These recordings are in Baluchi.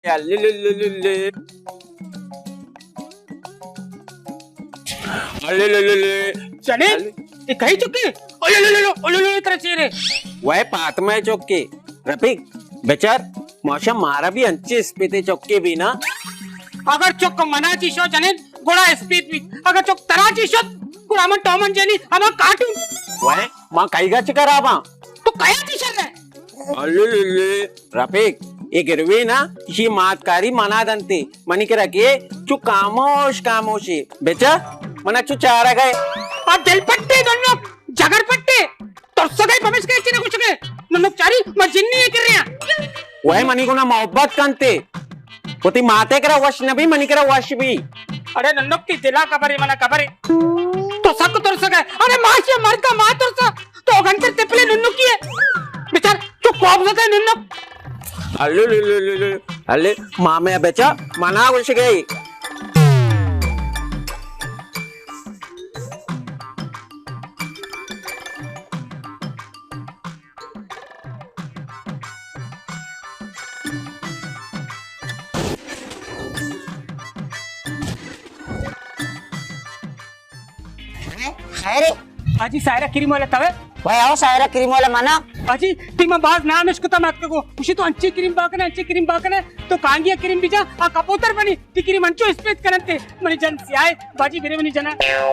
الے لے لے لے لے۔ الے لے لے لے۔ جنین، الے۔ اے کئی چکے؟ الے لے لے لے، الے لے لے، ترا چیرے۔ وے فاطمہ چکے۔ رفیق، بچار، ماشا مارا بھی انچے اسپیتے چکے بھی نا۔ اگر چک منا چی شو جنین، گڑا اسپیت بھی۔ اگر چک ترا چی شو، گڑا من ٹام اینڈ جیری، ہما کارٹون۔ وے، ما کئی گا چکر آباں؟ تو کیا چی شر ہے؟ الے لے لے، رفیق، اے گروے نا، اشی مات کاری منا دنتے۔ منی کرا کہ چو کاموش کاموشی۔ بچا، منا چو چارگ ئے۔ آ دل پٹے دنو، جگر پٹے۔ ترسگئے پمیشکا چی نہ گوشگئے۔ ننک چاری، ما جنی اے کر رہے ہیں۔ وے منی گنا محبت کنتے۔ وتی ماتے کرا وش نبی، منی کرا وش بی۔ اڑے ننک تی دلا خبرے منا خبرے۔ تو سک ترسگئے۔ اڑے ماشی مرد کا ما ترسا۔ تو گھنٹے تپلے ننکی ہے۔ بچار، تو خوف زدہ ننک۔ الے، الے، الے، الے، الے، مامے بچا، منا گوشگئے۔ خیر ہے؟ حاجی سائرہ کریم والا توے؟ وے آؤ سائرہ کریم والا منا۔ حاجی، تی من باز نام اشکتا ماتکگو۔ اشی تو انچی کریم باکنے، انچی کریم باکنے۔ تو کانگی کریم بجا، آ کپوتر بنی، تی کریم انچو اسپیت کننتے۔ منی جن سیاہ، باجی برے منی جنا۔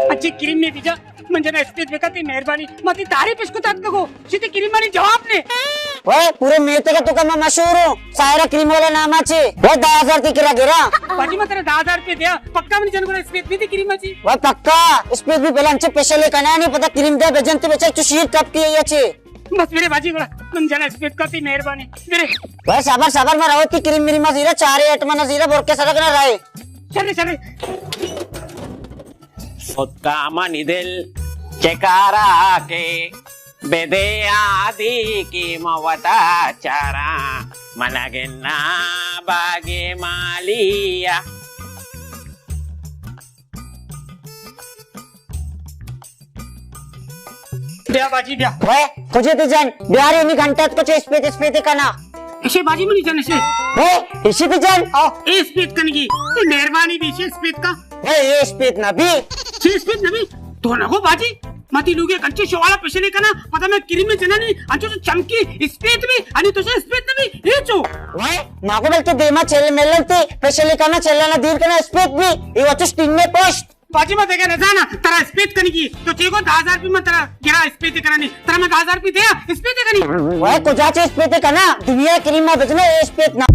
انچی کریم میں بجا، من جنا اسپیت بکا تی مہربانی۔ ما تی تعریف اشکتا اتکگو۔ چی تی کریم منی جواب نے۔ وے، پورے میتگ ء توکا من مشہور ہوں، سائرہ کریم والا ناما چی۔ وے، دہ ہزار تی کرا گرا۔ باجی، من ترا دہ ہزار روپے دیا، پکا منی جن گڑا اسپیت بی تی کریم چی۔ وے، پکا، اسپیت بی پہلے انچے پیسے لے کنا نہیں پتا کریم دے بجنتی بچار چو شیر کپ کی ہے چی۔ بس میرے باجی گڑا، من جنا اسپیت کا تی مہربانی۔ میرے۔ وے، صبر، صبر، من روتی کریم میری ما زیرا چارے ایٹ من زیرا برکے سرک نہ رائے۔ چلے، چلے۔ ستکا منی دل چکارا کے بدے آدی کی موتا چارا من گنا باگے مالیا۔ بیا باجی بیا۔ وے، کجے تی جن؟ بیاری نی گھنٹہ کچھ اسپیت اسپیت کنا۔ اشے باجی منی جن اشے۔ وے، اشی تی جن؟ آ، اے اسپیت کنگی۔ تی مہربانی بی اشے اسپیت کا۔ وے، اے اسپیت نہ بی۔ چی اسپیت نہ بی؟ تو نہ گو باجی۔ متی لوگے کنچے شوالا پشلے کنا، پتہ میں کریم جنانی، انچو تو چمکی اسپیت بی، انی تو اسپیت نہ بی، اے چو۔ وے، ماگو بلکہ دیما چل ملن تی، پشلے کنا، چلنا دیر کنا اسپیت بی، اے وچش تین میں پشت۔ باجی ما دگہ نزاناں، ترا اسپیت کنگی۔ تو چے گو دہ ہزار روپی من ترا گرا اسپیت کنانی۔ ترا من دہ ہزار روپی دیا، اسپیت کنی۔ وے کجا چے اسپیت کنا؟ دنیا کریم ما بجنا اے اسپیت نا۔